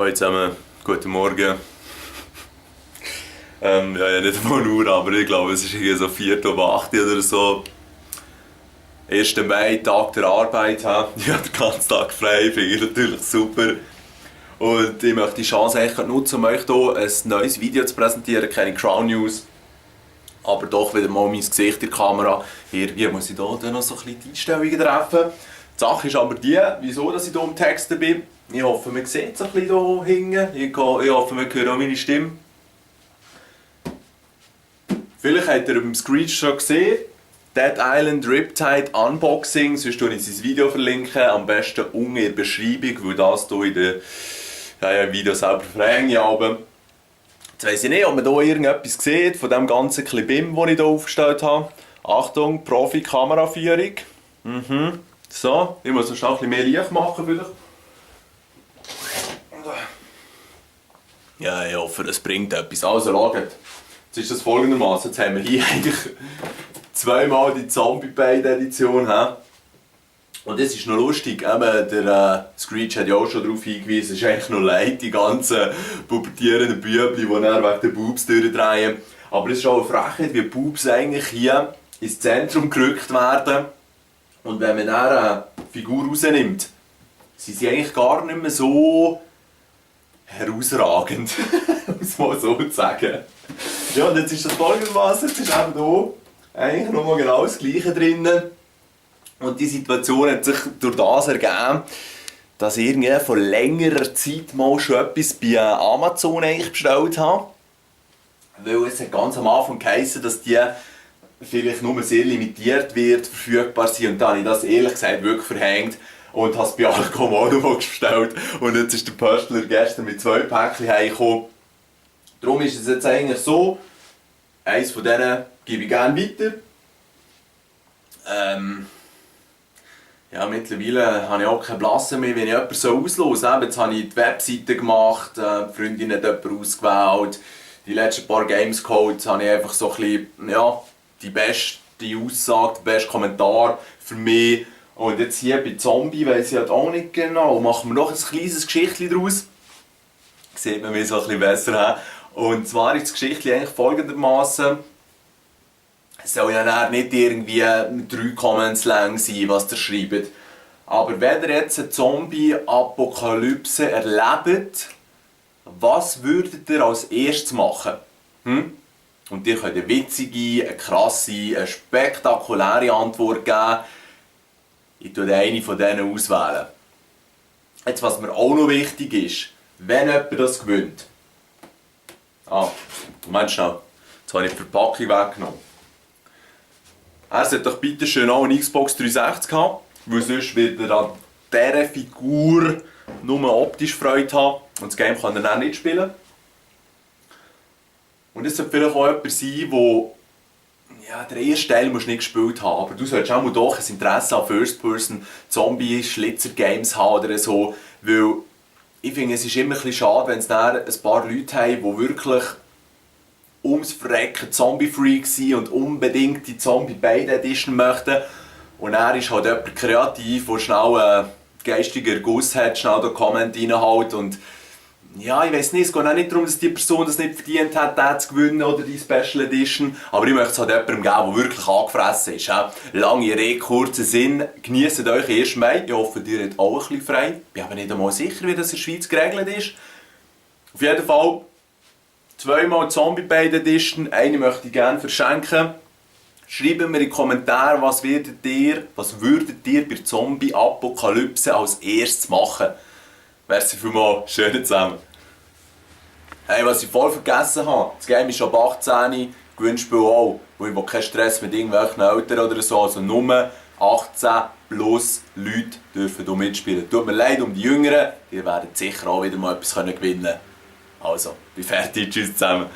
Hallo zusammen, guten Morgen. Ja, nicht mal nur, aber ich glaube, es ist irgendwie so 4:08 oder so. 1. Mai, Tag der Arbeit. Ich habe den ganzen Tag frei, finde ich natürlich super. Und ich möchte die Chance eigentlich nutzen, um euch hier ein neues Video zu präsentieren. Keine Crown News, aber doch wieder mal mein Gesicht in der Kamera. Irgendwie muss ich hier noch so ein bisschen die Einstellungen treffen. Die Sache ist aber die, wieso dass ich hier im Texten bin. Ich hoffe, man sieht es ein bisschen hier hinten. Ich hoffe, man hört auch meine Stimme. Vielleicht habt ihr im Screenshot gesehen. Dead Island Riptide Unboxing. Sonst verlinke ich sein Video. Am besten unten in der Beschreibung, weil das hier in der Video selber verhänge. Jetzt weiss ich nicht, ob man hier irgendetwas sieht von dem ganzen Klibim, das ich hier aufgestellt habe. Achtung, Profi-Kameraführung. So, ich muss noch ein bisschen mehr Licht machen vielleicht. Ja, ich hoffe, es bringt etwas. Also, schaut. Jetzt ist das folgendermaßen. Jetzt haben wir hier eigentlich zweimal die Zombie-Bait-Edition. Und das ist noch lustig. Der Screech hat ja auch schon darauf hingewiesen, es ist eigentlich noch leid, die ganzen pubertierenden Bübli, die dann wegen den Boobs durchdrehen. Aber es ist auch eine Frechheit, wie Boobs eigentlich hier ins Zentrum gerückt werden. Und wenn man dann eine Figur rausnimmt, sind sie eigentlich gar nicht mehr so herausragend, um es mal so zu sagen. Ja, und jetzt ist das folgendermaßen, jetzt ist eben hier eigentlich nochmal genau das Gleiche drin. Und die Situation hat sich durch das ergeben, dass ich irgendwie vor längerer Zeit mal schon etwas bei Amazon bestellt habe. Weil es hat ganz am Anfang geheißen, dass die vielleicht nur sehr limitiert wird, verfügbar sind. Und dann habe ich das ehrlich gesagt wirklich verhängt und habe es bei Alcom auch noch bestellt. Und jetzt ist der Pöstler gestern mit 2 Päckchen heimgekommen. Darum ist es jetzt eigentlich so, eins von denen gebe ich gerne weiter. Ja, mittlerweile habe ich auch keine Blasse mehr, wenn ich jemanden so auslöse. Jetzt habe ich die Webseite gemacht, die Freundin hat jemanden ausgewählt. Die letzten paar Gamescodes habe ich einfach so ein bisschen, ja, die beste Aussage, den besten Kommentar für mich. Und jetzt hier bei Zombie weiss ich halt auch nicht genau. Machen wir noch ein kleines Geschichtchen daraus. Sieht man mich so ein bisschen besser. Und zwar ist das Geschichtchen eigentlich folgendermaßen. Es soll ja nicht irgendwie 3 Comments lang sein, was ihr schreibt. Aber wenn ihr jetzt eine Zombie-Apokalypse erlebt, was würdet ihr als erstes machen? Und ihr könnt eine witzige, eine krasse, eine spektakuläre Antwort geben. Ich wähle eine von denen auswählen. Jetzt, was mir auch noch wichtig ist, wenn jemand das gewinnt. Moment schnell. Jetzt habe ich die Verpackung weggenommen. Er sollte doch bitte schön auch eine Xbox 360 haben, weil sonst wird er an dieser Figur nur optisch Freude haben und das Game kann er dann nicht spielen. Und es sollte vielleicht auch jemand sein, der den ersten Teil nicht gespielt haben, aber du solltest auch mal doch ein Interesse an First-Person-Zombie-Schlitzer-Games haben oder so, weil ich finde, es ist immer ein bisschen schade, wenn es dann ein paar Leute haben, die wirklich ums Verrecken Zombie-Freak sind und unbedingt die Zombie-Bait-Edition möchten. Und er ist halt jemand kreativ, der schnell einen geistigen Guss hat, schnell den Comment reinhält. Und ja, ich weiss nicht, es geht auch nicht darum, dass die Person das nicht verdient hat, den zu gewinnen oder die Special Edition. Aber ich möchte es halt jemandem geben, der wirklich angefressen ist. Lange Rede, kurzer Sinn. Genießt euch 1. Mai. Ich hoffe, ihr habt auch ein bisschen frei. Ich bin aber nicht einmal sicher, wie das in der Schweiz geregelt ist. Auf jeden Fall 2-mal Zombie-Bait Edition. Eine möchte ich gerne verschenken. Schreibt mir in die Kommentare, was würdet ihr bei Zombie-Apokalypse als erstes machen. Merci vielmals, schön zusammen. Hey, was ich voll vergessen habe, das Game ist ab 18, Gewinnspiel auch. Weil ich will keinen Stress mit irgendwelchen Eltern oder so, also nur 18 plus Leute dürfen hier mitspielen. Tut mir leid um die Jüngeren, die werden sicher auch wieder mal etwas gewinnen können. Also, bin fertig, tschüss zusammen.